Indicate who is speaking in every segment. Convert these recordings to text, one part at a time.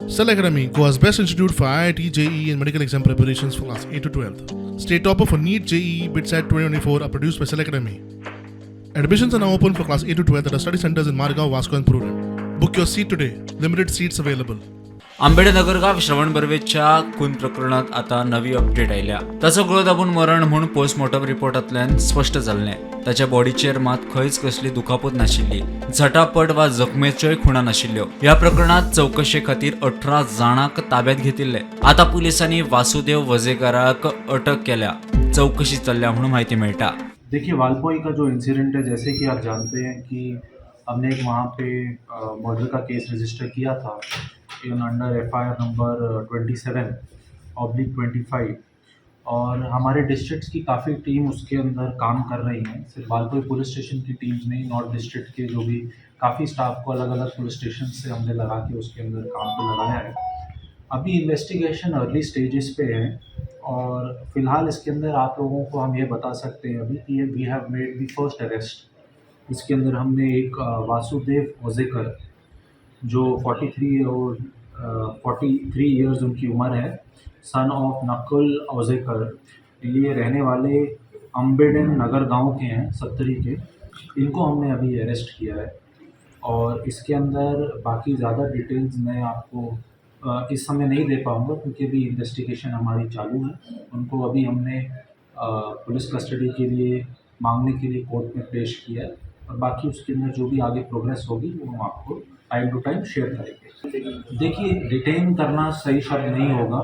Speaker 1: Cell Academy, Goa's best institute for IIT, JEE, and medical exam preparations for class 8 to 12. State topper for NEET, JEE, BITSAT 2024 are produced by Cell Academy. Admissions are now open for class 8 to 12 at our study centers in Margao, Vasco, and Prudent. Book your seat today. Limited seats available.
Speaker 2: आंबेडनगर श्रवण बर्वेच्या खून प्रकरणात आता नवी update आयल्या. ताचो गळो दाबून मरण म्हूण पोस्टमॉर्टम रिपोर्टांतल्यान स्पश्ट जाल्लें. ताच्या बॉडीचेर मात खंयच कसली दुखापत नाशिल्ली, झटापट वा जखमेच्योय खुणा नाशिल्ल्यो. ह्या प्रकरणात चवकशे खातीर 18 जाणांक ताब्यात घेतिल्ले. आता पुलिसांनी वासुदेव वझेकाराक अटक केल्या, चवकशी चल्ल्या म्हणून म्हायती मेळटा.
Speaker 3: देखिए, वालपोई का जो इंसिडेंट है, जैसे कि आप जानते हैं कि हमने एक वहाँ पे मर्डर का केस रजिस्टर किया था in under FIR number 27/25 और हमारे डिस्ट्रिक्ट्स की काफ़ी टीम उसके अंदर काम कर रही हैं. सिर्फ वालपोई पुलिस स्टेशन की टीम्स नहीं, नॉर्थ डिस्ट्रिक्ट के जो भी काफ़ी स्टाफ को अलग अलग पुलिस स्टेशन से हमने लगा के उसके अंदर काम पे लगाया है. अभी इन्वेस्टिगेशन अर्ली स्टेजेस पे है और फिलहाल इसके अंदर आप लोगों को हम ये बता सकते हैं अभी कि we have made the first arrest. इसके अंदर हमने एक वासुदेव ओजेकर, जो 43 और 43 इयर्स उनकी उम्र है, सन ऑफ नकुल ओजेकर, ये रहने वाले अम्बेडन नगर गांव के हैं, सत्तरी के. इनको हमने अभी अरेस्ट किया है और इसके अंदर बाकी ज़्यादा डिटेल्स मैं आपको इस समय नहीं दे पाऊँगा, क्योंकि अभी इन्वेस्टिगेशन हमारी चालू है. उनको अभी हमने पुलिस कस्टडी के लिए मांगने के लिए कोर्ट में पेश किया है और बाकी उसके अंदर जो भी आगे प्रोग्रेस होगी, वो हम आपको टाइम टू टाइम शेयर करेंगे. देखिए, डिटेन करना सही शब्द नहीं होगा.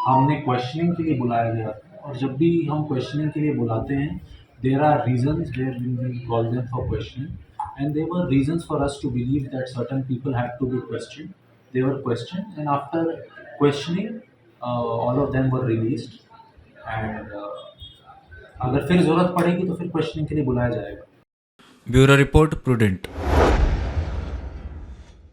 Speaker 3: हमने क्वेश्चनिंग के लिए बुलाया गया था और जब भी हम क्वेश्चनिंग के लिए बुलाते हैं, there are reasons where we call them for questioning and there were reasons for us to believe that certain people had to be questioned. They were questioned and after questioning, all of them were released and अगर फिर ज़रूरत पड़ेगी तो फिर questioning K लिए बुलाया जाएगा.
Speaker 2: Bureau report, prudent.